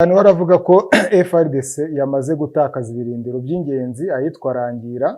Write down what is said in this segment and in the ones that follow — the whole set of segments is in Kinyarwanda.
Hano baravuga ko FARDC yamaze gutakaza ibirindiro by'ingenzi ahitwa Rangira,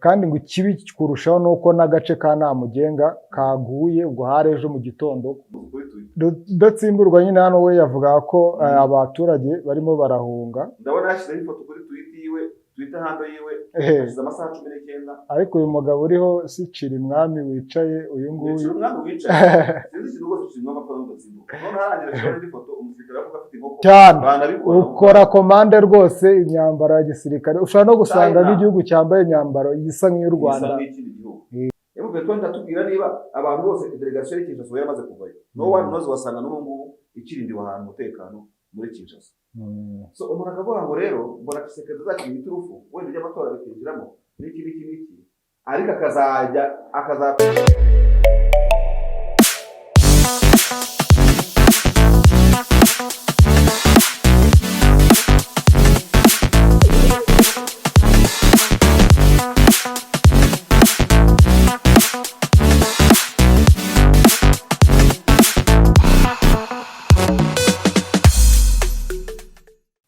kandi ngo ikibi kurushaho ni uko n'agace ka Namugenga kaguye. Ubwo hari ejo mu gitondo. Kuri Twitter. Rudatsimburwa nyine hano we yavuga ko abaturage barimo barahunga. Ndabona yashyizeho ifoto kuri tweet yiwe, Twitter handle yiwe, hashize amasaha 19. Ariko uyu mugabo uriho si Cirimwami wicaye uyu nguyu? Wicaye, umwami wicaye, sinzi ikintu rwose. Cirimwami akora n'udatsimburwa, none harangira ashyiraho indi foto, umusirikare avuga afite inkoko. Cyane. Banabikora. Ukora komande rwose, imyambaro ya gisirikare, ushobora no gusanga China. nk'igihugu cyambaye imyambaro isa nk'iy'u Isa Rwanda. nk'ikindi gihugu. M23 ndatubwira niba abantu bose, délégation y'i Kinshasa yaramaze kuvayo. No one knows, wasanga n'ubu ngubu ikirindiwe ahantu umutekano muri Kinshasa. So umuntu akavuga ngo rero mbona Tshisekedi azakina iturufu, wenda iby'amatora bikinjiramo n'iki n'iki n'iki, ariko akazajya akaza.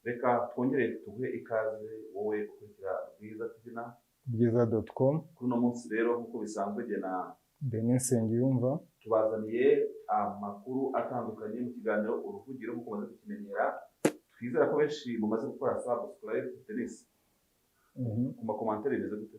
Reka twongere tuguhe ikaze wowe ukurikira Bwiza TV na Bwiza.com. Kuri uno munsi rero, nk'uko bisanzwe, jye na Denis Nsengiyumva tubazaniye amakuru atandukanye mu kiganiro Uruvugiro, nk'uko mumaze kukimenyera. Twizera ko benshi mumaze gukora subscribe. Denis, ku ma commentaires bimeze gute?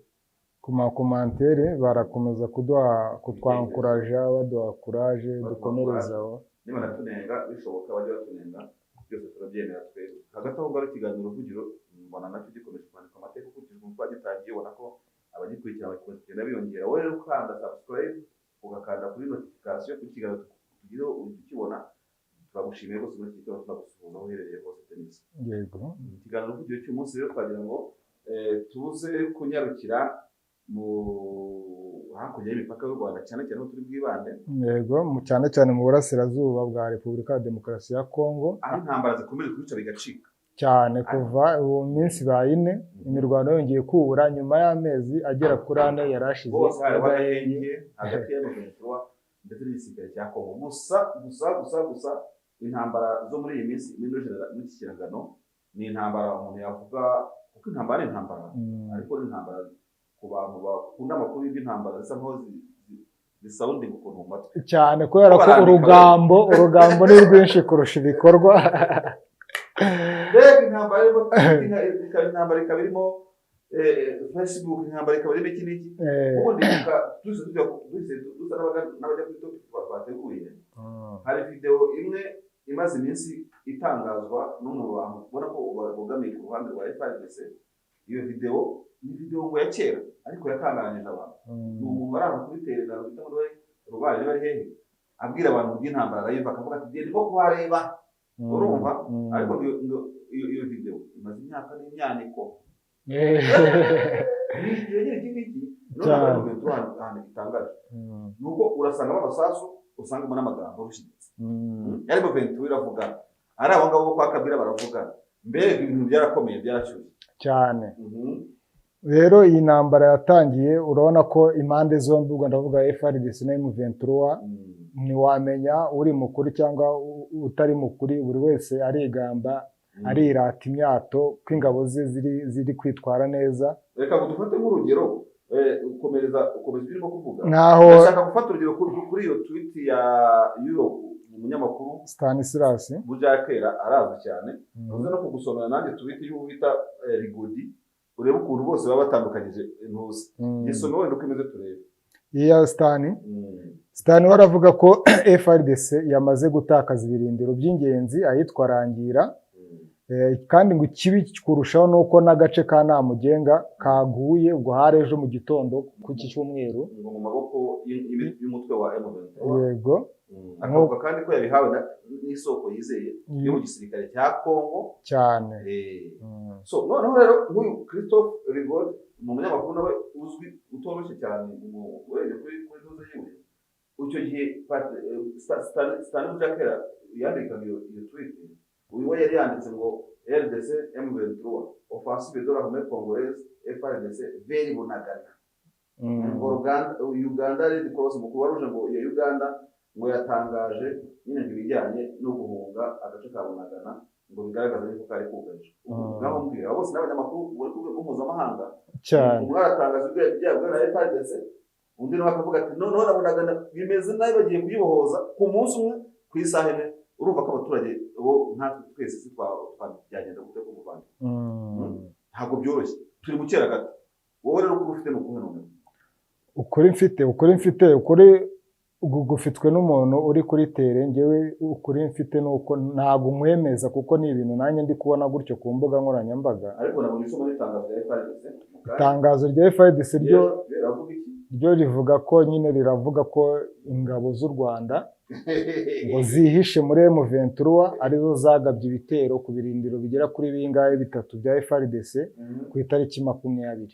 Ku ma commentaires barakomeza kuduha, kutwankuraja, baduha courage, dukomereza aho. Niba natunenga bishoboka bajye batunenga, byose turabyemera twebwe. Hagati aho ngaho, ikiganiro Uruvugiro mbona nacyo gikomeje kwandika amateka ukurikije ukuntu twagitangiye. Ubona ko abagikurikira bakomeza kugenda biyongera. Wowe rero ukanda subscribe, ugakanda kuri notification, kuri ikiganiro tugireho uhita ukibona. Turagushimiye rwose muri iki gitondo, tunagusuhuza aho uherereye hose, Denis. Yego. Ikiganiro Uruvugiro cy'umunsi rero twagira ngo tuze kunyarukira mu hakurya y'imipaka y'u Rwanda, cyane cyane aho turi bwibande. Yego, cyane cyane mu burasirazuba bwa Repubulika ya Demokarasi ya Kongo, aho intambara zikomeje kubica bigacika. Cyane, kuva ubu minsi ibaye 4 imirwano yongeye kubura nyuma y'amezi agera kuri 4 yari ashize bose hariho y'agahenge. agahenge hagati y'amaventura ndetse n'igisirikare cya Kongo. Gusa gusa gusa gusa intambara zo muri iyi minsi, muri iki kiragano, ni intambara umuntu yavuga, kuko intambara ni intambara, ariko ni intambara ku bantu bakunda amakuru y'intambara zisa nkaho zisoundinga ukuntu mu matwi. Cyane, kubera ko Barandika. urugambo ni rwinshi kurusha ibikorwa. Mbega intambara irimo, intambara ikaba irimo Facebook, intambara ikaba irimo iki n'iki. Ubundi duhise duhise dusa n'abajya kuri topic twateguye. Hari video imwe imaze iminsi itangazwa n'umwe mu bantu ubona ko bogamiye ku ruhande rwa FARDC. Iyo video ni video ngo ya kera, ariko yatangaranyije abantu. Ni umuntu wari ahantu kuri terena bita ngo Rubare niba ari hehe, abwira abantu by'intambara live, akavuga ati: "Genda kuhareba." Urumva? Ariko iyo video imaze imyaka n'imyaniko. Ni igihe nyine iki ngiki none. Cyane. Abantu ahantu gitangaje ni uko urasangamo amasasu, usangamo n'amagambo rushyitse. Ariko Ventura iravuga, ari abo ngabo bo kwa Kabila baravuga, mbega ibintu byarakomeye, byarashyushye. Cyane. Rero iyi ntambara yatangiye, urabona ko impande zombi, ubwo ndavuga FARDC na M23, ntiwamenya uri mukuri cyangwa utari mukuri. Buri wese arigamba, arirata imyato ko ingabo ze ziri kwitwara neza. Reka ngo dufate nk'urugero, ukomereza ukomeza ibyo urimo kuvuga. Nkaho Ndashaka gufata urugero kuri iyo tweet ya y'uwo munyamakuru Stanislas Bujakera, arazwi cyane. Uze no kugusomera nanjye tweet y'uwo bita Rigodi, urebe ukuntu bose baba batandukanyije intuzi. Gisome wenda uko imeze turebe. Iya Stani. Stani we aravuga ko FARDC yamaze gutakaza ibirindiro by'ingenzi ahitwa Rangira, kandi ngo ikibi kurushaho ni uko n'agace ka Namugenga kaguye. Ubwo hari ejo mu gitondo ku iki cyumweru. Ngo mu maboko y'umutwe wa M23. Yego. Akavuga kandi ko yabihawe n'isoko yizeye yo mu gisirikare cya Kongo. Cyane. So noneho rero nk'uyu Christophe Rigod ni umunyamakuru nawe uzwi, utoroshye cyane urebye kuri ntuze yiwe. Icyo gihe Stanley Bujakera yandikaga iyo tweet, uyu we yari yanditse ngo "RDC M23 offensive de l'armée congolaise FARDC vers Bunagana." Ngo Uganda Red Cross, ngo Croix Rouge ngo ya Uganda. Ngo yatangaje nyine ngo ibijyanye no guhunga agace ka Bunagana, ngo bigaragaza yuko kari kugarijwe. Ngaho mbwira, abo bose n'abanyamakuru bari ku rwego mpuzamahanga. Cyane. Umwe aratangaza ibyo byabwiwe na FARDC, undi nawe akavuga ati noneho na Bunagana bimeze nabi, bagiye kuyibohoza ku munsi umwe, ku isaha imwe. Urumva ko abaturage bo nkatwe twese si byagenda gute ko muvandi? Ntabwo byoroshye, turi mu cyeragati. Wowe rero ukuri ufite ni ukuhe noneho? Ukuri mfite, ukuri gufitwe n'umuntu uri kuri terrain. Ngewe ukuri mfite ni uko ntabwo nkwemeza, kuko ni ibintu nanjye ndi kubona gutyo ku mbuga nkoranyambaga. Ariko nabonye usoma n'itangazo rya FARDC mu kanya. Itangazo rya FARDC ryo Riravuga iki? Ryo rivuga ko nyine, riravuga ko ingabo z'u Rwanda ngo zihishe muri M23 arizo zagabye ibitero ku birindiro bigera kuri bingahe, bitatu bya FARDC ku itariki 20. Ku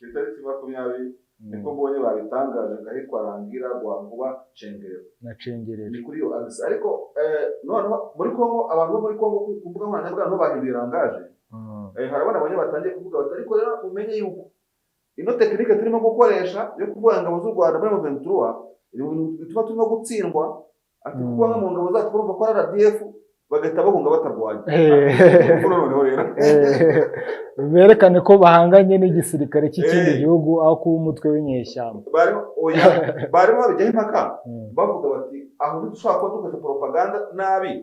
itariki 20 niko mbonye babitangaje, ngo ahitwa Rangira, Rwankuba, Cengerero. Na Cengerero. Ni kuri iyo axe. Ariko noneho muri Kongo, abantu bo muri Kongo ku mbuga nkoranyambaga niho bahinduye langage. Hari abana abonye batangiye kuvuga bati: "Ariko rero umenye yuko ino technique turimo gukoresha yo kuvuga ingabo z'u Rwanda muri M23 iri mu bintu bituma turimo gutsindwa." Ati kuko bamwe mu ngabo zacu barumva ko ari RDF, bagahita bahunga batarwanya. Kuko noneho rero Berekane ko bahanganye n'igisirikare cy'ikindi gihugu aho kuba umutwe w'inyeshyamba. Barimo, oya, barimo babijyaho impaka, bavuga bati aho ntidushobora kuba dukoresha propaganda nabi,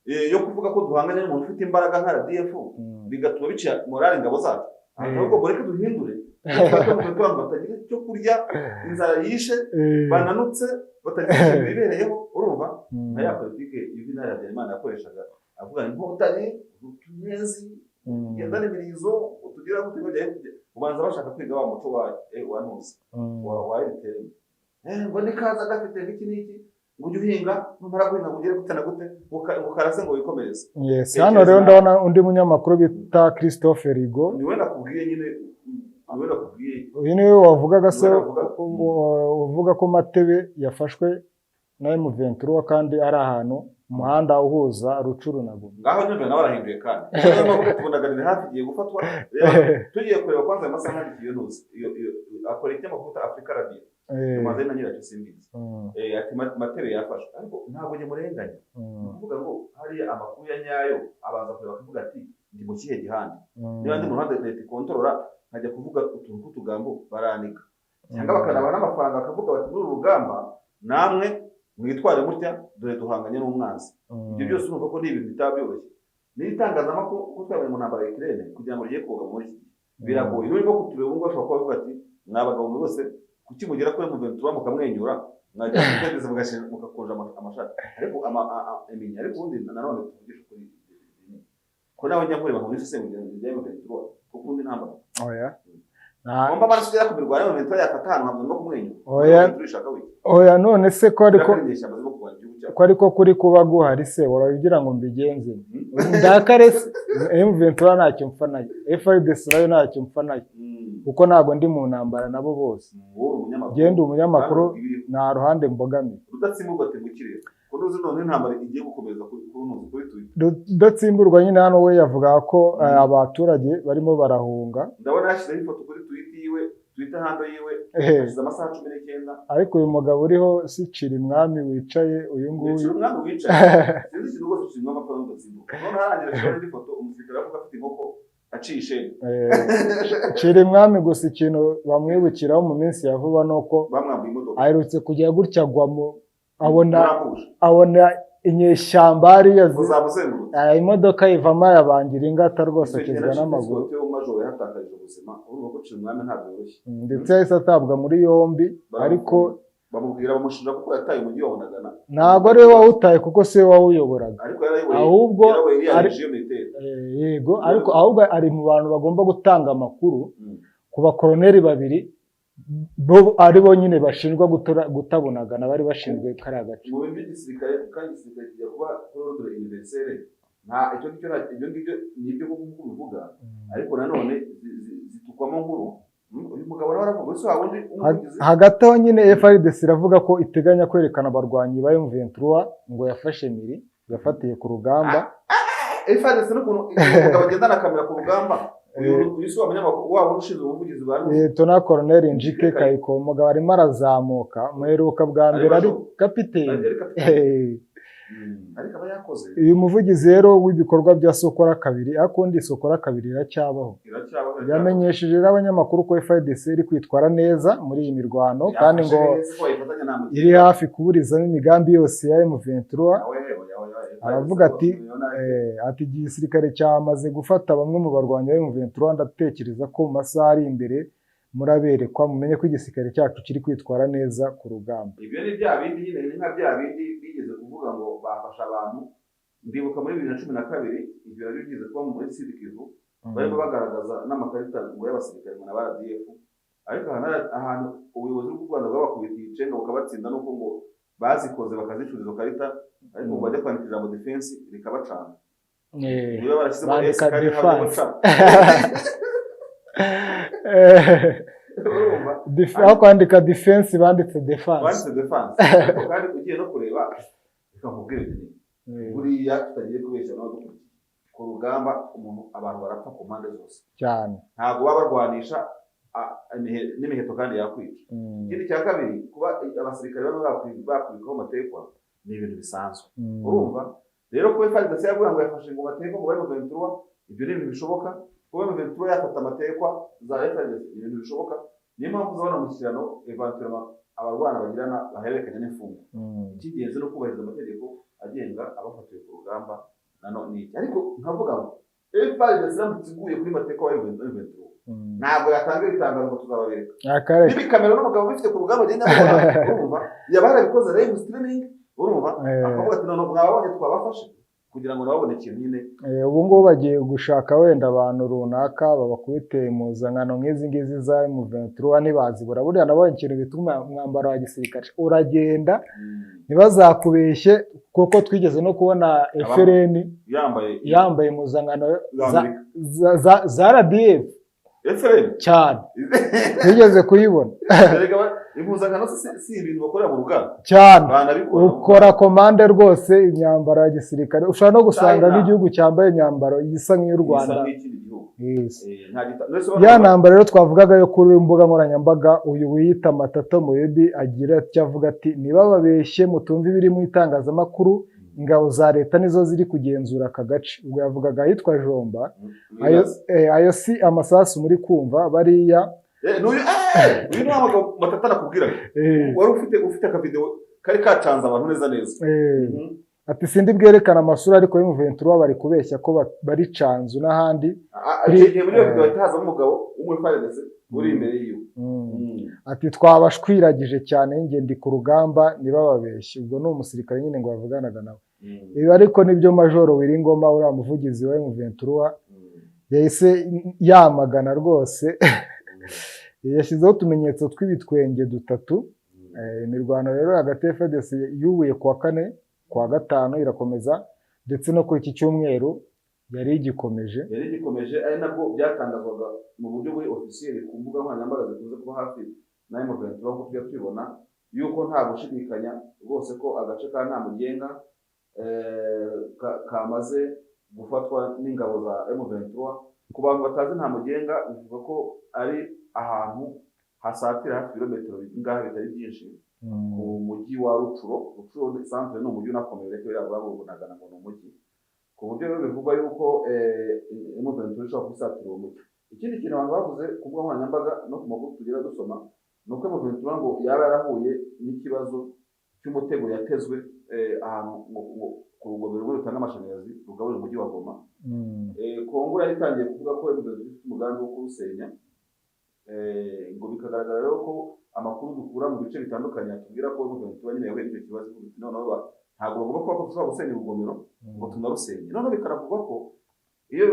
yo kuvuga ko duhanganye n'umuntu ufite imbaraga nka RDF, bigatuma bica morale ingabo zacu. Ahubwo mureke duhindure, kugira ngo batagira icyo kurya, inzara yishe, bananutse, batagira ikintu bibereyeho. Urumva nka ya politike Juvenal Habyarimana yakoreshaga, avuga inkotanyi, utunyenzi, genda n'imirizo utugira gute, ubanza bashaka kwiga wa muco wa ntuzi wa RTM, ngo nikaza gafite nk'iki n'iki, ngo ujye uhinga, numara guhinga ngo ugere gute na gute, ngo karase, ngo wikomereze. Yes, hano rero ndabona undi munyamakuru bita Christophe Rigo. Niwe nakubwiye nyine, niwe nakubwiye. Uyu niwe wavugaga se? Niwe navugaga. Uvuga ko Matebe yafashwe na M23 kandi ari ahantu umuhanda uhuza Rucuru na Goma. Ngaho nyumva nawe arahinduye, kandi niyo mpamvu tubonaganira hafi igiye gufatwa. Reba, tugiye kureba kwanza ayo masaha yandikiye ntuzi iyo akora ikinyamakuru bita Africa Radio. Tumaze na nyiracyo simbizi. Ati Matebe yafashwe, ariko ntabwo njye murenganya. Ni ukuvuga ngo hariya amakuru ya nyayo abanza kureba akavuga ati ndi mu kihe gihande? Niba ndi mu ruhande leta ikontorora, nkajya kuvuga utuntu tw'utugambo baranika, cyangwa bakanabaha n'amafaranga, bakavuga bati muri uru rugamba namwe mwitware mutya, dore duhanganye n'umwanzi. Ibyo byose urumva ko ni ibintu bitaba byoroshye. N'itangazamakuru uko twabonye mu ntambara ya Ukraine, kugira ngo rigiye koga muri iki gihe biragoye. N'urimo kutureba ubu ngubu ashobora kuba avuga ati mwa bagabo mwe bose, kuki mugera kuri M23 mukamwenyura, mwajya mutegeza mugakonja amashati? Ariko iminya, ariko ubundi nanone tuvugishe ukuri, ko nawe njya nkureba nkabona isesengura rya M23, kuko ubundi ntambara Oya. ngomba amaraso ugera ku mirwano M23 yafata ahantu hagomba kumwenyura. Oya. M23 ishaka wiki Oya, none se ko ariko inyeshyamba zirimo kurwanya igihugu cyacu. Ko ariko kuri kuba guhari se, uragira ngo mbigenze ndakare se? M23 ntacyo mpfa nayo, FARDC nayo ntacyo mpfa nayo, kuko ntabwo ndi mu ntambara nabo bose. Wowe uri umunyamakuru. Genda umunyamakuru. Kandi ibiriho. Nta ruhande mbogamiye. Rudatsimburwa ati ko ntuzi none intambara igiye gukomeza kuri Twitter. Rudatsimburwa nyine hano we yavuga ko abaturage barimo barahunga. Ndabona yashyizeho ifoto kuri tweet yiwe, Twitter handle yiwe, hashize amasaha 19. Ariko uyu mugabo uriho si Cirimwami wicaye uyu nguyu? Ndetse umwami wicaye, sinzi ikintu rwose Cirimwami akora n'udatsimburwa. None harangira ashyiraho indi foto, umusirikare avuga afite inkoko aciye isheni. Cirimwami gusa ikintu bamwibukiraho mu minsi ya vuba ni uko bamwambuye imodoka. Aherutse kujya gutya agwa mu abona Murahuje. Abona inyeshyamba hariya ngo zamuzengurutse. Imodoka ivamo ayabangira ingata rwose, Icyo gihe akizwa na n'amaguru. Chief Majoro yahatakarije ubuzima. Urumva ko Cirimwami ntabwo yoroshye. Ndetse yahise atabwa muri yombi, ariko bamubwira, bamushinja kuko yataye umujyi wa Bunagana. Ntabwo ari we wawutaye, kuko si we wawuyoboraga. Ariko yarayoboye. Ahubwo yarayoboye iriya région militaire. Yego, ariko ahubwo ari mu bantu bagomba gutanga amakuru ku bakoroneri babiri bo ari bo nyine bashinjwa gutabunagana, bari bashinzwe kariya gace. Mu bintu by'igisirikare, kandi igisirikare kijya kuba kuri ordre universelle, nta icyo ngicyo, ibyo ngibyo ni ibyo koko nk'uko ubivuga, ariko nanone zitukwamo nkuru. Uyu mugabo nawe aravuga ese wa wundi umuvugizi. Hagati aho nyine FARDC iravuga ko iteganya kwerekana abarwanyi ba M23 ngo yafashe miri yafatiye ku rugamba. FARDC n'ukuntu uyu mugabo agendana kamera ku rugamba. Uyu si wa munyamakuru waba ushinzwe ubuvugizi bwa Liyetona Koloneli Njike Kayiko, umugabo arimo arazamuka, muheruka bwa mbere ari kapiteni. Ari kapiteni. Ariko aba yakoze. Uyu muvugizi rero w'ibikorwa bya Sokola 2, ariko ubundi Sokola 2 iracyabaho. Iracyabaho. Yamenyesheje rero abanyamakuru ko FARDC iri kwitwara neza muri iyi mirwano, kandi ngo Yafashe neza ko bayifatanya nta mukino. iri hafi kuburizamo imigambi yose ya M23. Oya, oya, oya, oya. Aravuga ati, ati igisirikare cyamaze gufata bamwe mu barwanyi ba M23, ndatekereza ko mu masaha ari imbere muraberekwa, mumenye ko igisirikare cyacu kiri kwitwara neza ku rugamba. Ibyo ni bya bindi nyine, ni nka bya bindi bigeze kuvuga ngo bafasha abantu. Ndibuka muri 2012 ibyo nabyo bigeze kuba muri Sud Kivu, barimo bagaragaza n'amakarita ngo y'abasirikare ngo na ba RDF, ariko ahantu ubuyobozi bw'u Rwanda bwabakubitiye icenga bukabatsinda, nuko ngo bazikoze bakazicuruza izo karita, ariko ngo bajya kwandika ijambo defense rikabacana. Niba barashyizemo S Bandika kandi ntabwo defense. C. Urumva? Aho kwandika defense banditse defense. Banditse defense. Ariko kandi ugiye no kureba, reka nkubwire nti buriya tutagiye kubeshya n'abadukurikiye, ku rugamba umuntu abantu barapfa ku mpande zose. Cyane. Ntabwo baba barwanisha n'imiheto kandi yakwica. Ikindi cya kabiri, kuba abasirikare bamwe bakwibikaho amatekwa ni ibintu bisanzwe. Urumva rero, kuba FARDC yavuga ngo yafashe ngo matekwa ngo bari mu 23, ibyo ni ibintu bishoboka. Kuba mu 23 yafata amatekwa za FARDC ni ibintu bishoboka. Niyo mpamvu uzabona umushyikirano eventuellement abarwana bagirana bahererekanya n'imfungwa. Icy'ingenzi ni ukubahiriza amategeko agenga abafatiwe ku rugamba. Nanone iki, ariko nkavuga ngo FARDC iramutse iguye kuri matekwa wa M23, ntabwo yatanga itangazo ngo tuzababereka. Akareka. N'ibikamera n'umugabo bifite ku rugamba agenda amubona, urumva yaba yarabikoze live streaming, urumva, akavuga ati none mwababonye twabafashe, kugira ngo nababone ikintu nyine. Ubu ngubu bagiye gushaka wenda abantu runaka babakubite impuzankano nk'izi ngizi za M23, ntibazibura. Buriya nabonye ikintu bituma umwambaro wa gisirikare uragenda, ntibazakubeshye, kuko twigeze no kubona FRN yambaye yambaye impuzankano za Amerika. za RDF. FRN? Cyane, twigeze kuyibona. Erega impuzankano si ibintu bakorera mu ruganda. Cyane. Banabikora. Ukora komande rwose, imyambaro ya gisirikare ushobora no gusanga China. nk'igihugu cyambaye imyambaro isa nk'iy'u Isa Rwanda. nk'ikindi gihugu. Yes. Nta ndetse Ya ntambara rero twavugaga yo kuri mbuga nkoranyambaga, uyu wiyita Matata Muyebi agira icyo avuga, ati ntibababeshye mutumve ibiri mu itangazamakuru, ingabo za leta nizo ziri kugenzura aka gace. Ubwo yavugaga ahitwa Jomba. Ayo si amasasu muri kumva bariya. N'uyu uyu ni wa mugabo Matata nakubwiraga wari ufite akavideo kari kacanze abantu neza neza. Ati sindi bwerekana amasura, ariko M23 bari kubeshya ko bari Canzu n'ahandi. Icyo gihe muri iyo video hahita hazamo umugabo w'umu FARDC uri imbere yiwe. Ati twabashwiragije cyane, njye ndi ku rugamba, ntibababeshye. Ubwo ni umusirikare nyine ngo bavuganaga nawe. Ibi ariko nibyo Majoro Wiringoma, uriya muvugizi wa M23, yahise yamagana rwose. Yashyizeho utumenyetso tw'ibitwenge dutatu. Imirwano rero hagati ya FARDC yubuye kuwa kane, kuwa gatanu irakomeza, ndetse no kuri iki cyumweru yari igikomeje. Yari igikomeje, ari nabwo byatangazwaga mu buryo buri officiel ku mbuga nkoranyambaga zikunze kuba hafi na M23, nk'uko tujya tubibona, yuko nta gushidikanya rwose ko agace ka Ntamugenga kamaze gufatwa n'ingabo za M23. Ku bantu batazi Ntamugenga, bivuga ko ari ahantu hasatira hafi ibirometero bingahe bitari byinshi ku mujyi wa Rucuro. Rucuro ni centre, ni umujyi unakomeye, ariko biriya babonagana ngo ni umujyi, ku buryo rero bivugwa yuko M23 ishobora kubisatira uwo mujyi. Ikindi kintu abantu bavuze ku mbuga nkoranyambaga no ku makuru tugira dusoma ni uko M23 ngo yaba yarahuye n'ikibazo cy'umutego yatezwe ahantu ku rugomero rumwe rutanga amashanyarazi rugaburira umujyi wa Goma. Kongo yari itangiye kuvuga ko M23 ifite umugambi wo kuwusenya. Ngo bikagaragara rero ko amakuru dukura mu bice bitandukanye atubwira ko M23 nyine yahuye n'icyo kibazo, ivuga iti noneho ntabwo bagomba kuba ko dushobora gusenya urugomero ngo tunarusenye. Noneho bikanavugwa ko iyo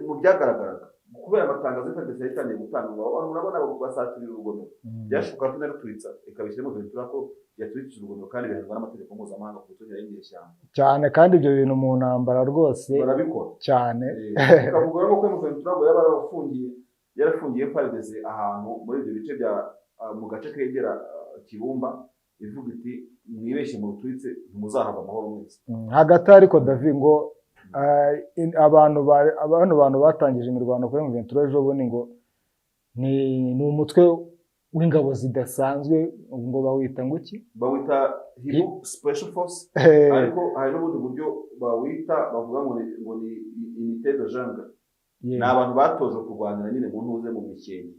mu byagaragaraga kubera amatangazo FARDC yari itangiye gutanga ngo abantu murabona basatirira urugomero, byashoboka ko inaruturitsa ikabishyiramo Ventura ko yaturikije urugomero, kandi bihanirwa n'amategeko mpuzamahanga ku gutumira y'inyeshyamba. Cyane, kandi ibyo bintu mu ntambara rwose barabikora. Cyane. Bikavuga rero ko Ventura ngo yaba yarafungiye FARDC ahantu muri ibyo bice bya mu gace kegera Kibumba, ivuga iti mwibeshye mu ruturitse ntimuzahava amahoro mwese. Hagati ariko David ngo Abantu bantu batangije imirwano kuri M23 ejo bundi ngo ni umutwe w'ingabo zidasanzwe, ngo bawita ngo iki? Bawita Hibu Special Force, ariko hari n'ubundi buryo bawita, bavuga ngo ni unité de jungle. Ni abantu batojwe kurwanira nyine mu ntuze, mu mikenke,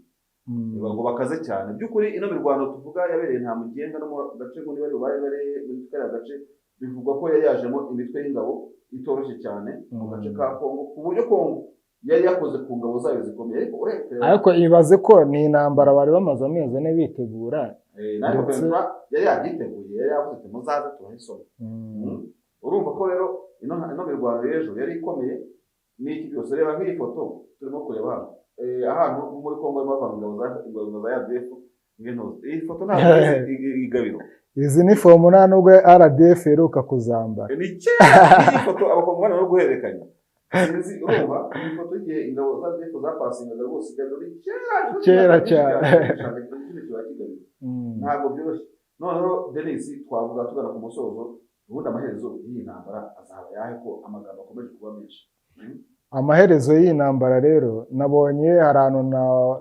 ngo bakaze cyane. By'ukuri ino mirwano tuvuga yabereye nta mugenga no mu gace ngo niba bari bari muri kariya gace, bivugwa ko yari yajemo imitwe y'ingabo itoroshye cyane mu gace ka Kongo, ku buryo Kongo yari yakoze ku ngabo zayo zikomeye. Ariko uretse Ariko ibaze ko ni intambara bari bamaze amezi 4 bitegura. Nawe yari yabyiteguye, yari yavuze ati: "Muzaze tubahe isomo." Urumva ko rero ino mirwano y'ejo yari ikomeye n'iki byose. Reba nk'iyi foto turimo kureba hano, ahantu muri Kongo barimo bavanga ingabo za RDF n'intuzi. Iyi foto ntabwo igabiro. Izi ni fomu nta nubwo RDF iheruka kuzambara. Ni kera iyi foto abakongomani bari guhererekanya. Sinzi, urumva iyi foto y'igihe ingabo za RDF zapasingaga rwose igabiro, ni kera. Kera cyane. Ntabwo byoroshye. Noneho Denis, twavuga tugana ku musozo, ubundi amaherezo y'iyi ntambara azaba yahe, ko amagambo akomeje kuba menshi? Amaherezo y'iyi ntambara rero, nabonye hari ahantu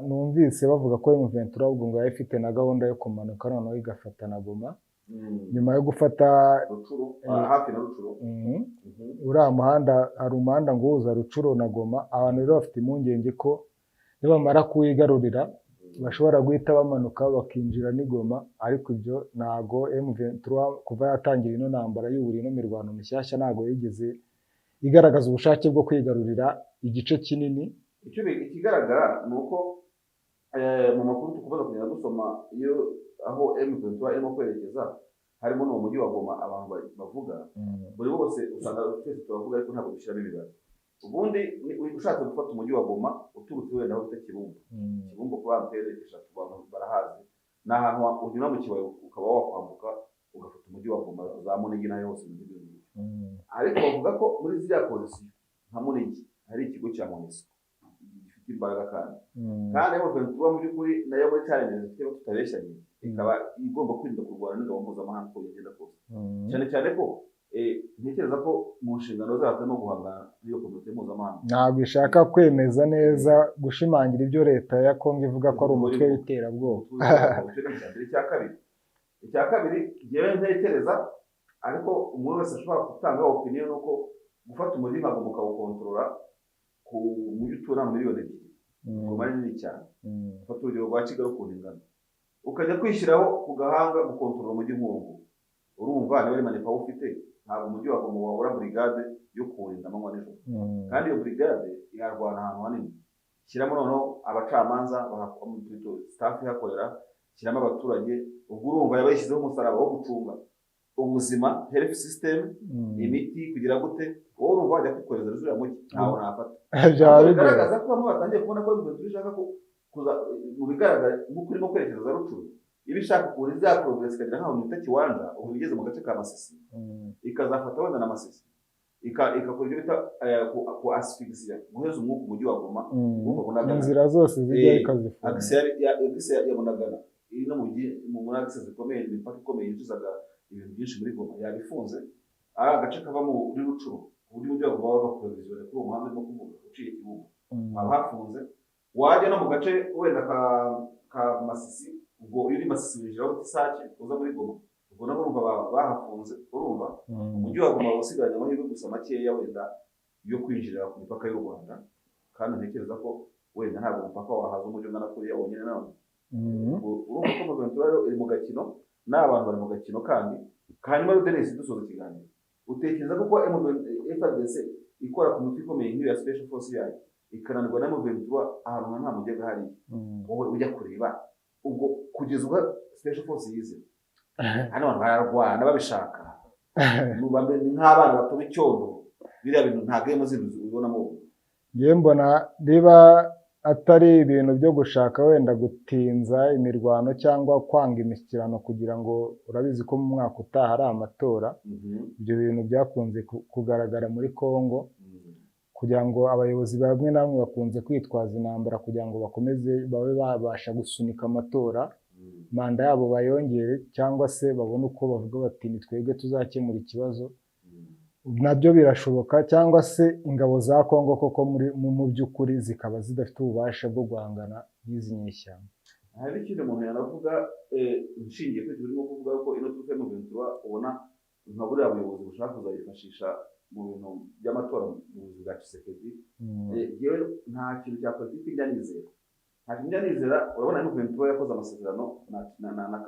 numvise bavuga ko M23 ubwo ngo yari ifite na gahunda yo kumanuka noneho igafata na Goma nyuma yo gufata Rutshuru, hafi na Rutshuru. Uriya muhanda, hari umuhanda ngo uhuza Rutshuru na Goma. Abantu rero bafite impungenge ko nibamara kuwigarurira bashobora guhita bamanuka bakinjira n'i Goma, ariko ibyo ntago M23 kuva yatangira ino ntambara y'uburi, ino mirwano mishyashya, ntago yigeze igaragaza ubushake bwo kwigarurira igice kinini. Icyo ikigaragara ni uko mu makuru dukomeza kugenda dusoma, iyo aho M23 irimo kwerekeza harimo n'uwo mujyi wa Goma abantu bavuga buri bose, usanga twese turavuga ariko ntabwo dushyiramo imibare. Ubundi ushatse gufata umujyi wa Goma uturutse wenda aho bita Kibumba, Kibumba kuri antene 3 abantu barahazi, ni ahantu unyura mu kibaya ukaba wakwambuka ugafata umujyi wa Goma, za Munigi n'ayo hose mu ngibyo. Ariko bavuga ko muri ziriya position nka Munigi hari ikigo cya MONUSCO gifite imbaraga, kandi M23 mu by'ukuri nayo muri challenge zifite, tutabeshyanye, ikaba igomba kwirinda kurwana n'ingabo mpuzamahanga uko bigenda kose, cyane cyane ko ntekereza ko mu nshingano zayo harimo guhangana n'iyo komite mpuzamahanga. Ntabwo ishaka kwemeza neza, gushimangira ibyo leta ya Kongo ivuga ko ari umutwe w'iterabwoba. Icyo ni icya mbere. Icya kabiri njyewe ntekereza, ariko umuntu wese ashobora gutanga opinion, ni uko gufata umujyi nka Goma ukawukontorora, ku mujyi utura miliyoni 2, Goma ni nini cyane. Fata urugero rwa Kigali ukuntu ingana, ukajya kwishyiraho ku gahanga gukontorora umujyi nk'uwo nguwo. Urumva niba ari manpower ufite, ntabwo umujyi wa Goma wabura burigade yo kuwurinda amanywa nijoro, kandi iyo burigade yarwana ahantu hanini. Shyiramo noneho abacamanza, staff ihakorera, shyiramo abaturage. Ubwo urumva yaba yashyizeho umusaraba wo gucunga ubuzima, health system, imiti, kugira gute. Wowe urumva wajya kwikoreza uriya mujyi? Ntawe nafata. Byaba bigoye. Bigaragaza ko bamwe batangiye kubona ko M23 ishaka ko kuza, mu bigaragara nk'uko irimo kwerekeza za Rutshuru, iba ishaka ukuntu iza progress ikagera nk'ahantu bita Kiwanja, ubu igeze mu gace ka Masisi, ikazafata wenda na Masisi, igakora ibyo bita ku asphyxia, guheza umwuka umujyi wa Goma. Urumva Bunagana. Inzira zose zijya ikazifunga. Axe ya Bunagana iri no muri axe zikomeye, imipaka ikomeye yinjizaga ibintu byinshi muri Goma, yabifunze. Ari agace kava muri Rutshuru, ku buryo umujyi wa Goma waba provisionné kuri uwo muhanda urimo kuvuga uciye Kibumba, haba hafunze. Wajya no mu gace wenda ka Masisi, ubwo iyo uri Masisi winjira aho Sake uza muri Goma, ubwo nabo urumva bahafunze. Urumva umujyi wa Goma usigaranye amahirwe gusa makeya wenda yo kwinjira ku mipaka y'u Rwanda, kandi ntekereza ko wenda ntabwo umupaka wahaza umujyi ungana kuriya wonyine nawe. Urumva ko M23 rero iri mu gakino, n'abantu bari mu gakino kandi. Hanyuma rero Denis, dusoza ikiganiro, utekereza ko kuba FARDC ikora ku mitwe ikomeye nk'iyo ya Special Force yayo ikananirwa na M23 ahantu nka nta mujyaga hariya, wowe ujya kureba ubwo kugeza ubwo Special Force yize hano, abantu bararwana babishaka, ni nk'abana batoba icyondo, biriya bintu nta game zindi ubonamo? Njye mbona niba atari ibintu byo gushaka wenda gutinza imirwano cyangwa kwanga imishyikirano, kugira ngo urabizi ko mu mwaka utaha ari amatora, ibyo bintu byakunze kugaragara muri Congo, kugira ngo abayobozi bamwe na bamwe bakunze kwitwaza intambara kugira ngo bakomeze babe babasha gusunika amatora, manda yabo bayongere, cyangwa se babone uko bavuga bati: "Ni twebwe tuzakemura ikibazo." Nabyo birashoboka, cyangwa se ingabo za Kongo koko mu by'ukuri zikaba zidafite ububasha bwo guhangana n'izi nyeshyamba. Hari n'ikindi umuntu yanavuga, nshingiye kuri ibyo urimo kuvuga, ko ino turufu M23 ubona nka buriya buyobozi bushaka kuzayifashisha mu bintu by'amatora mu buyobozi bwa Tshisekedi. Yewe, nta kintu cya politiki njya nizera, nta kintu njya nizera. Urabona M23 yakoze amasezerano na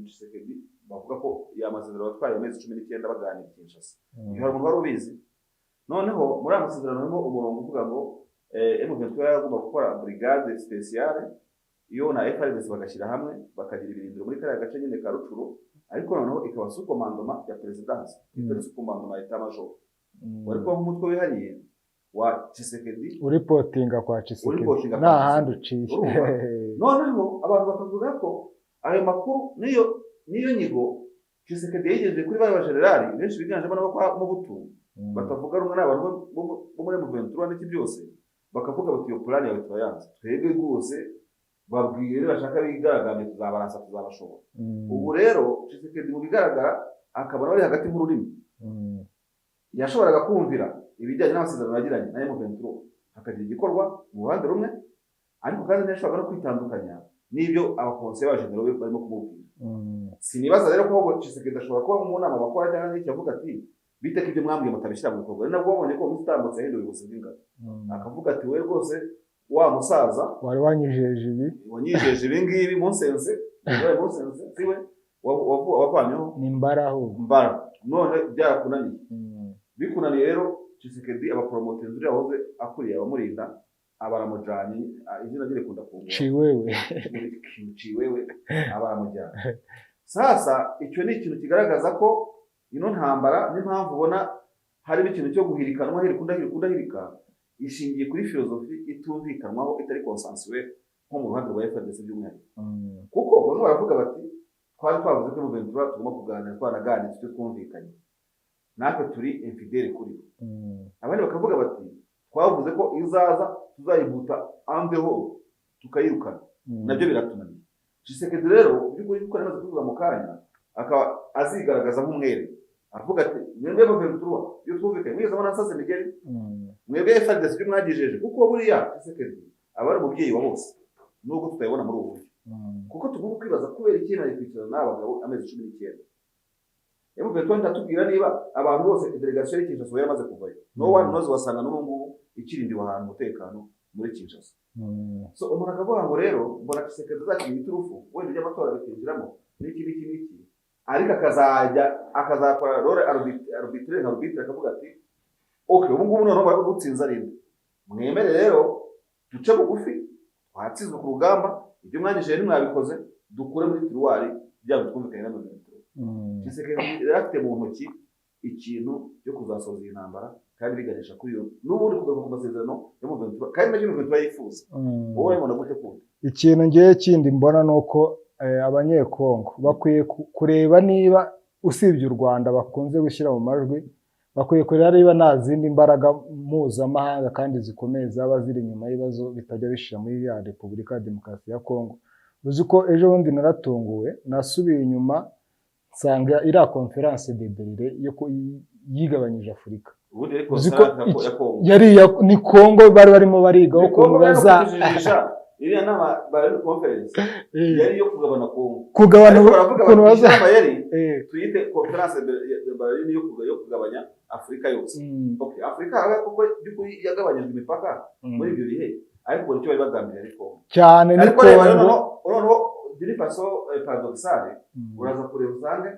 Tshisekedi, bavuga ko ya masezerano batwaye amezi 19 baganira i Kinshasa. Hari umuntu wari ubizi. Noneho muri aya masezerano harimo umurongo uvuga ngo M23 yagomba gukora brigade spéciale, iyo na FARDC bagashyira hamwe bakagira ibirindiro muri kariya gace nyine ka Rutshuru, ariko noneho ikaba sous commandement ya présidence, itari sous commandement ya état major. Wari kuba nk'umutwe wihariye wa Tshisekedi. Ureportinga kwa Tshisekedi. Ureportinga kwa nta handi Tshisekedi. uciye. Urumva? Noneho abantu bakavuga ko ayo makuru niyo nyigo Tshisekedi yigejeje kuri bariya bajenerali benshi biganjemo n'abo kwa Mobutu, batavuga rumwe n'abantu bo muri M23 n'iki byose, bakavuga bati: "Iyo plan yawe turayanze twebwe rwose, babwire bashaka bigaragambye, tuzabaransa, tuzabashobora." Ubu rero Tshisekedi mu bigaragara akaba nawe ari hagati nk'ururimi. Yashoboraga kumvira ibijyanye n'amasezerano yagiranye na M23, hakagira igikorwa mu ruhande rumwe, ariko kandi ntiyashoboraga no kwitandukanya n'ibyo abakonseye b'abajenero be barimo kumubwira. Sinibaza rero ko ahubwo Tshisekedi ashobora kuba mu nama bakora cyangwa n'icyo avuga ati: "Bite ko ibyo mwambwiye mutabishyira mu bikorwa?" Ari nabwo babonye ko umunsi utambutse yahinduye ubuyobozi bw'ingabo, akavuga ati: "We rwose wa musaza wari wanyijeje ibi, wanyijeje ibi ngibi, munsense wabaye munsense siwe wavanyeho ni mbara ahubwo." Mbara none byarakunaniye. Bikunaniye rero, Tshisekedi abapromota inzu yahoze akuriye abamurinda, abaramujanye, izina rye rikunda kungura. Ciwewe. Ciwewe, abaramujyana. Sasa icyo ni ikintu kigaragaza ko ino ntambara, n'impamvu ubona harimo ikintu cyo guhirikanwa, hirika undi, ahirika undi, ahirika, ishingiye kuri filozofi itumvikanwaho, itari consensuel, nko mu ruhande rwa FARDC by'umwihariko, kuko bamwe baravuga bati: "Twari twavuze ko M23 tugomba kuganira, twanaganira icyo twumvikanye, natwe turi infidèle kuri bo." Abandi bakavuga bati: "Twavuze ko izaza tuzayihuta andeho tukayirukana, nabyo biratunaniye." Tshisekedi rero by'ukuri, kuko yamaze kubivuga mu kanya, akaba azigaragaza nk'umwere, avuga ati: "Mwebwe M23 iyo twumvikanye mwigeze mubona nsaze migeri? Mwebwe FARDC ibyo mwagijeje?" Kuko buriya Tshisekedi aba ari umubyeyi wa bose, nubwo tutayibona muri ubu buryo, kuko tugomba kwibaza kubera iki yemerewe kwicarana n'aba bagabo amezi 19. M23 ntatubwira niba abantu bose délégation ya Kinshasa yaramaze kuvayo. No one knows, wasanga n'ubu ngubu ikirindiwe ahantu umutekano muri Kinshasa. So umuntu akavuga ngo rero mbona Tshisekedi azakina iturufu, wenda iby'amatora bikinjiramo n'iki n'iki n'iki, ariko akazajya akazakora rôle arbitre, nka arbitre, akavuga ati: "Okay, ubu ngubu noneho baragutsinze arinde, mwemere rero duce bugufi, twatsinzwe ku rugamba, ibyo mwanyishyuye ntimwabikoze, dukure muri tiroir byaba twumvikanye na M23." Tshisekedi yari afite mu ntoki ikintu cyo kuzasoza iyi ntambara, kandi biganisha kuri iyo n'ubundi kugaruka ku masezerano ya M23, kandi nacyo M23 yifuza. Wowe urabibona gute kundi? Ikintu ngewe kindi mbona ni uko Abanyekongo bakwiye kureba niba, usibye u Rwanda bakunze gushyira mu majwi, bakwiye kureba niba nta zindi mbaraga mpuzamahanga kandi zikomeye zaba ziri inyuma y'ibibazo bitajya bishira muri ya Repubulika ya Demokarasi ya Kongo. Uzi ko ejo bundi naratunguwe, nasubiye inyuma nsanga iriya Conférence de Berlin yo yigabanyije Afurika. Ubundi ariko Uzi ko ya Kongo yari ni Kongo bari barimo barigaho Ni Kongo ukuntu bari no baza kutujijisha. Iriya nama bari conference yari iyo kugabana Kongo. Kugabana Ariko baravuga ukuntu bati baza iyi nama yari tuyite Conférence de Berlin yo kugabanya Afurika yose. Okay, Afurika habe kuko by'ukuri yagabanyijwe imipaka muri ibyo bihe, ariko ubona icyo bari bagambiriye ari Kongo. Cyane, ni Ariko reba Kongo. Noneho d'une façon paradoxale, uraza kureba usange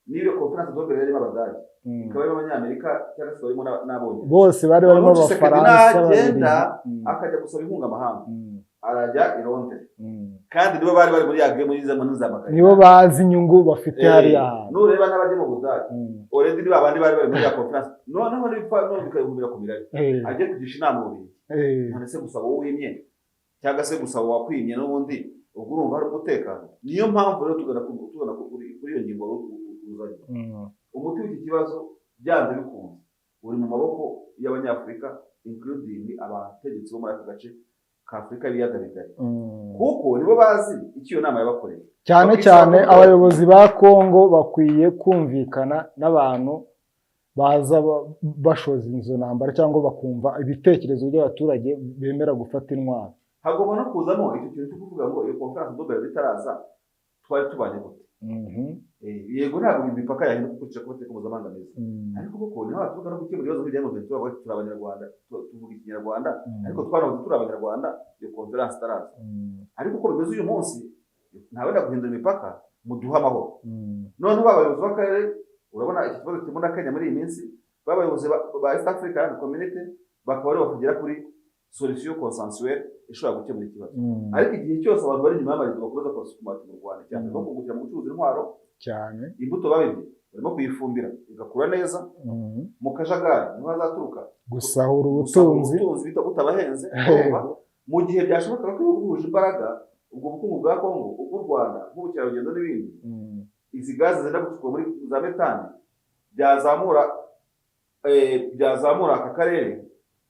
n'iyo Conférence de Berlin yarimo Abadage, ikaba irimo Abanyamerika, cyangwa se barimo n'Abongereza. Bose bari barimo, Noneho Tshisekedi Abafaransa, nagenda, Ababiligi. Akajya gusaba inkunga amahanga, arajya i Londres, kandi nibo bari bari muri ya game y'izamo n'izamagana. Nibo bazi inyungu bafite hariya hantu. Nureba n'abajya mu Budage, already ni babandi bari bari muri ya conference. Noneho nibipfa none bikabihumira ku mirari, ajye kugisha inama mu Bubiligi. None se gusaba wowe wimye, cyangwa se gusaba wakwimye, n'ubundi ubwo urumva hari umutekano? Niyo mpamvu rero tugana kuri iyo ngingo wari uzanye. Umuti w'iki kibazo byanze bikunze uri mu maboko y'Abanyafurika, including abategetsi bo muri aka gace ka Afurika y'ibiyaga bigari, kuko nibo bazi icyo iyo nama yabakoreye. Cyane Bakisaba cyane kuvuga bati abayobozi ba Kongo bakwiye kumvikana n'abantu. baza bashoza izo ntambara cyangwa bakumva ibitekerezo by'abaturage bemera gufata intwaro. Hagomba no kuzamo icyo kintu cyo kuvuga ngo iyo conference de Berlin itaraza twari tubanye gute. Yego ntabwo imipaka yahinduka ukurikije ko amategeko mpuzamahanga ameze, ariko koko niho haturuka no gukemura ibibazo nk'ibya M23. Turi abanyarwanda, tuvuga ikinyarwanda, ariko twarahoze turi abanyarwanda iyo conference itaraza. Ariko uko bimeze uyu munsi ntawenda guhindura imipaka, muduhe amahoro. Noneho abayobozi b'akarere, urabona iki kibazo kirimo na Kenya muri iyi minsi, babayobozi ba East African Community bakaba aribo bakagera kuri solution consensuelle ishobora gukemura ikibazo. Ariko igihe cyose abantu bari inyuma y'amarido bakomeza kubasukuma mu Rwanda cyane no kungukira mu gucuruza intwaro cyane, imbuto babibye barimo kuyifumbira igakura neza, mu kajagari niho hazaturuka gusahura ubutunzi butabahenze. Mu gihe byashobokaga ko ibihugu bihuje imbaraga, ubwo bukungu bwa Kongo, ubw'u Rwanda nk'ubukerarugendo n'ibindi, izi gaze zenda gucukurwa muri za metani byazamura aka karere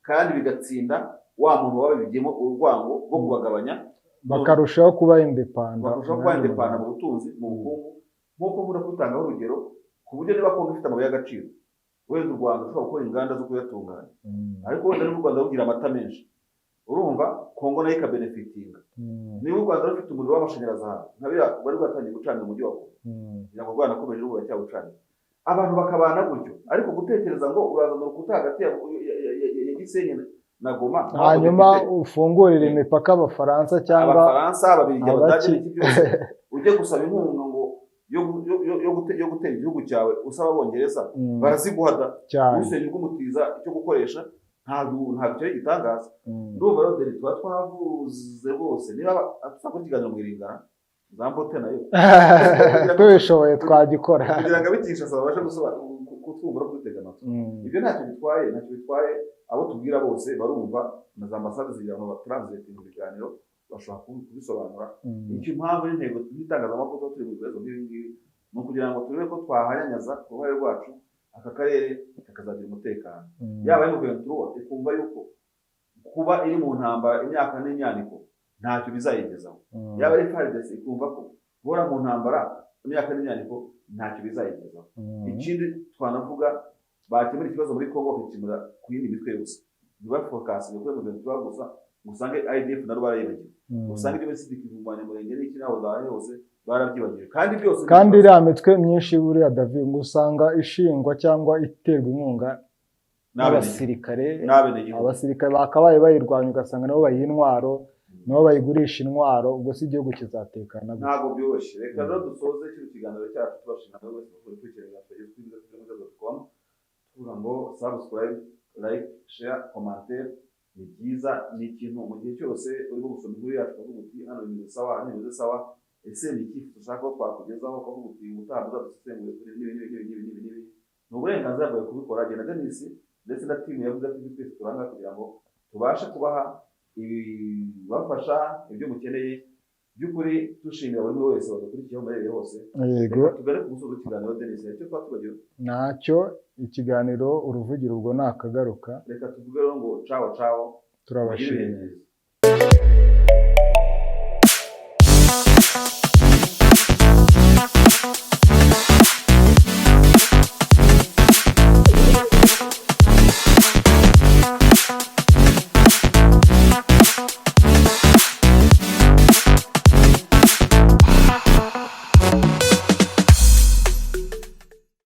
kandi bigatsinda wa muntu wababigiyemo urwango rwo kubagabanya, bakarushaho kuba indepanda, bakarushaho kuba indepanda mu butunzi, mu bukungu. Nk'uko nkunda kubitangaho urugero, ku buryo niba Kongo ifite amabuye y'agaciro, wenda u Rwanda rushobora gukora inganda zo kuyatunganya, ariko wenda n'u Rwanda rugira amata menshi, urumva Kongo nayo ikabenefitinga. Niba u Rwanda rufite umuriro w'amashanyarazi ahantu nka biriya bari rwatangiye gucanira umujyi wa Goma, kugira ngo rwanakomeje ubu ruracyawucanira, abantu bakabana gutyo. Ariko gutekereza ngo urazana urukuta hagati ya Gisenyi na Goma, hanyuma ufungurire imipaka Abafaransa cyangwa Abafaransa, Ababiligi, Abadage n'iki byose, ujye gusaba inkunga ngo yo gutera igihugu cyawe usaba Abongereza, baraziguhada usenya ubw'umutiza icyo gukoresha, ntabwo cyari igitangaza. Ndumva rero dore tuba twavuze rwose, niba tuzakora ikiganiro mu Iringana za mbote nayo tubishoboye twagikora, kugira ngo abitisha babashe kutwumva no kudutega amatwi. Ibyo ntacyo bitwaye, ntacyo bitwaye, abo tubwira bose barumva, na za ambasade zigira ngo batranslating ibiganiro, bashobora kubisobanura. Icyo impamvu n'intego y'itangazamakuru tuba turi mu bibazo nk'ibi ngibi ni ukugira ngo turebe ko twahanyanyaza uruhare rwacu, aka karere kakazagira umutekano. Yaba M23 ikumva yuko kuba iri mu ntambara imyaka n'imyaniko ntacyo bizayigezaho, yaba ari FARDC ikumva ko guhora mu ntambara imyaka n'imyaniko ntacyo bizayigezaho. Ikindi twanavuga, bakemura ikibazo muri Kongo bakakemura ku yindi mitwe yose, ntibafokasinge kuri M23 gusa, usange IDF naro barayibagiwe, usange ibyo Sidi Kivu Murenge n'iki naho zahe hose barabyibagiwe. Kandi byose, kandi iriya mitwe myinshi buriya David ngo usanga ishingwa cyangwa iterwa inkunga n'abasirikare, abasirikare bakabaye bayirwanya, ugasanga nabo bayiha intwaro, nabo bayigurisha intwaro, ubwo si igihugu kizatekana. Ntabwo byoroshye. Reka rero dusoze kino kiganiro cyacu tubashimira buri wese ukurikirana tugeze kuri bwiza.com, tuvuga ngo subscribe, like, share, commentaire ni byiza, ni ikintu mu gihe cyose urimo gusoma inkuru yacu ukavuga uti hano bimeze sawa, hano bimeze sawa, ese ni icyifuzo ushaka ko twakugezaho, ukavuga uti ubutaha muzadusesengure kuri n'ibi n'ibi n'ibi n'ibi n'ibi, ni uburenganzira bwawe kubikora. Genda Denis ndetse na timu yavuze ati twese turanga kugira ngo tubashe kubaha ibibafasha, ibyo mukeneye by'ukuri. Dushimira buri umwe wese wadukurikiyeho muri hose. Yego, tugare ku musozo w'ikiganiro Denis, icyo twatubagiwe ntacyo, ikiganiro uruvugiro ubwo nakagaruka. Reka tuvuge rero ngo ciao ciao, turabashimiye.